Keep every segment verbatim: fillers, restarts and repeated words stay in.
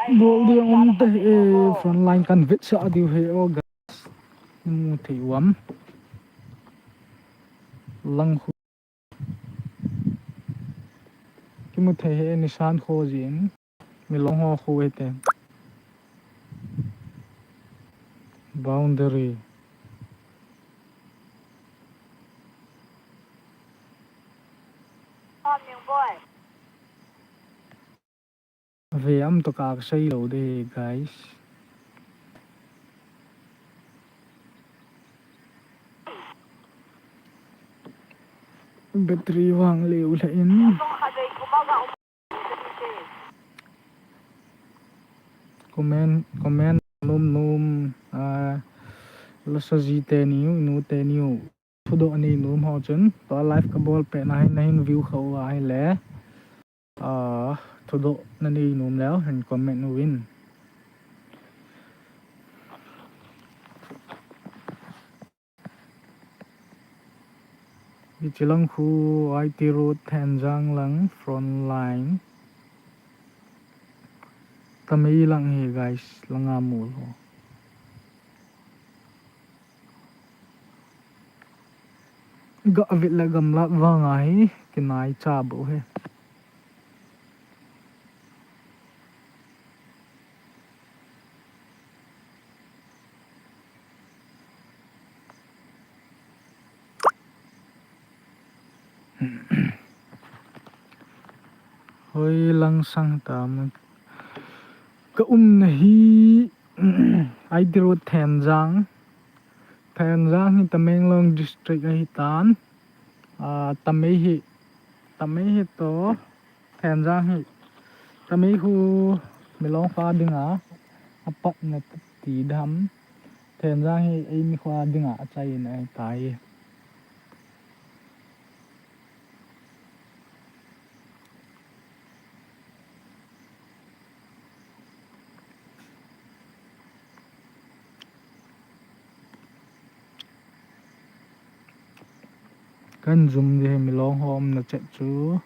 Bol ding um te, eh, front line kan vetsah diu ahi o guys. Mu thei uvam. Lang khu. Kimu thei ahi, nisan kho jin. Milong ho khu ahi te. Boundary. Ve am to ka sei lou de, guys. Battery vang leu lheh in. Comment, comment nom nom, ah, lasa ji teniu, inu teniu. Thudoh nei nom ho chun, tua live ka bol pet na hin, na hin view kha uva ahile. Ah, thudoh na nei nom leu, hin comment uvin. Hiche lang khu I T Road Thenjang lang front line. Tamei lang hi guys, langa mol ho. Ga vet le gamlat vang ahi, kinai cha bou hi. Hoi lang sang tam. Ka umna hi, I T Road Thenjang. Thenjang hi Tamenglong District ahi tan. Ah, Tamei hi, Tamei hi to, Thenjang hi. Tamei khu Milong kho dinga, apatna ti dam. Thenjang hi eimi kho dinga, achaina ahi tai. Kan zoom ding hi Milong ho umna chet chu.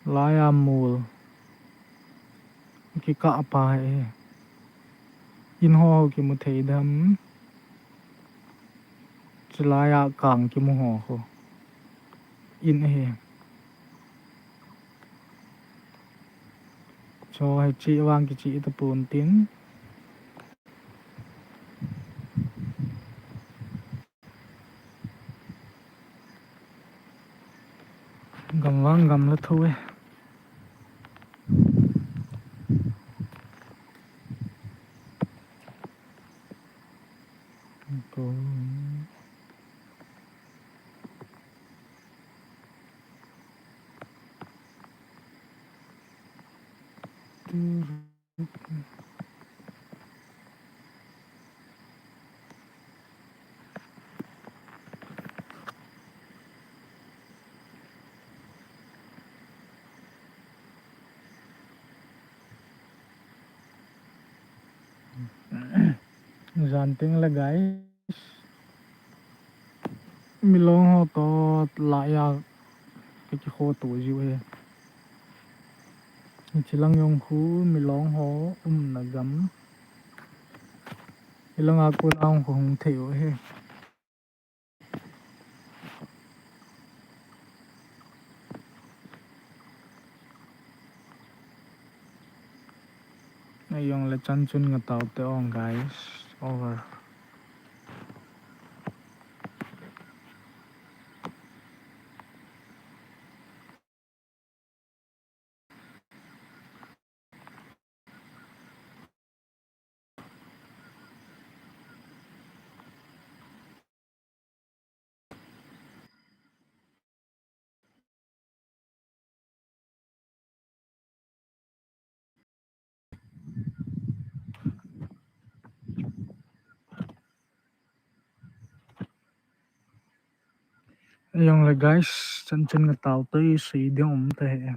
Laiya mol. Kikah pa hi. In ho kimu thei dam. Chulaiya kang kimu ho ho. In ahi. Cho hiche vang kiche tapon tin. Gam vang gamla tho e. Jan teng le guys. Milong ho to laiya kakikho to jiu ahi. Hiche lang jong khu Milong ho umna gam. Hilanga kona hung khu hung thei u ahi. Ahijongle chan chun nga tao te ong guys. Over. Ahijongle guys, chan chun nga tao te sei ding um te he.